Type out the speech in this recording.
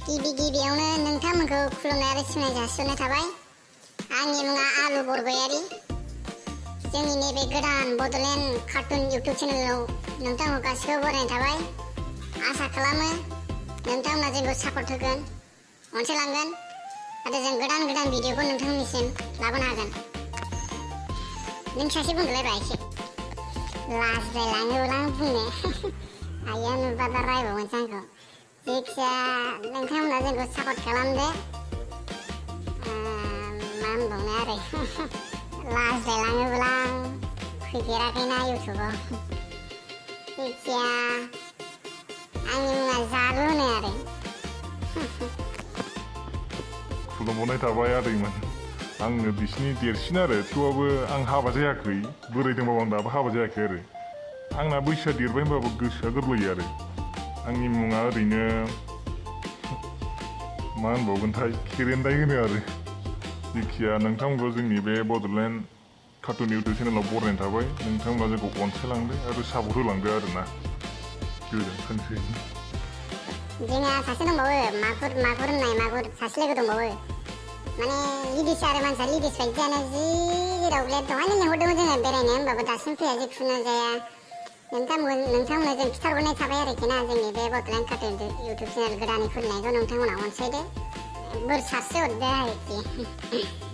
गिबियावनो नोंथांमोनखौ खुलुमनाय आरो सिबिनाय जासिहरनाय थाबाय। आंनि मुङा आलु बरगयारि। जोंनि नैबे गोदान बडलेण्ड कार्टुन इउटुब चेनेलाव नोंथांमोनखौ गासिखौबो बरायनाय थाबाय। आसा खालामो नोंथांमोना जोंखौ सापर्ट होगोन, अनसायलांगोन आरो जों गोदान भिडिअखौ नोंथांमोननिसिम लाबोनो हागोन। नों सासे बुंदोलाय एसे लाजिलायलाङोब्ला आं बुंनो आइया नुबा दा रायबावगोनसो आंखौ। जायखिजाया नोंथांमोना जोंखौ सापर्ट खालामदो। मा होनबावनो आरो लाजिलायलाङोब्ला आं फैफेराखैना इउटुबाव। जायखिजाया आंनि मुङा जालु होनो आरो। खुलुमनाय थाबाय आदैमोन। आंनो बिसिनि देरसिन आरो, थेवबाबो आं हाबा जायाखै। बोरायदोंबाबो आं दाबो हाबा जायाखै आरो। आंना बैसोआ देरबाय होनबाबो गोसोआ गोरलै आरो। आंनि मुङा ओरैनो मा होनबावगोनथाय खेरेन्दाय होनो आरो। जायखिया नोंथांमोनखौ जोंनि बे बडलेण्ड कार्टुन इउटुब चेनेलाव बरायनाय थाबाय। नोंथांमोना जोंखौ अनसायलांदो आरो सापर्ट होलांदो आरोना। गोजोनथोंसै। जोंहा सासे दंबावो मागुर होननाय सासे लोगो दंबावो। माने लिडिस आरो मानसिया लिडिस बायदियानो जि जेराव दहायनो लिंहरदोंमोन जोङो बेरायनो, होनबाबो दासिम फैया, जिखुनु जाया नोंथांमोननो जों खिथाहरनाय थाबाय आरोखि ना। जोंनि बे बडलेण्ड कार्टुन इउटुब चेनेल गोदानै खुलिनायखौ नोंथांमोना अनसायदो, बोर सारस्रि हरदो आरोखि।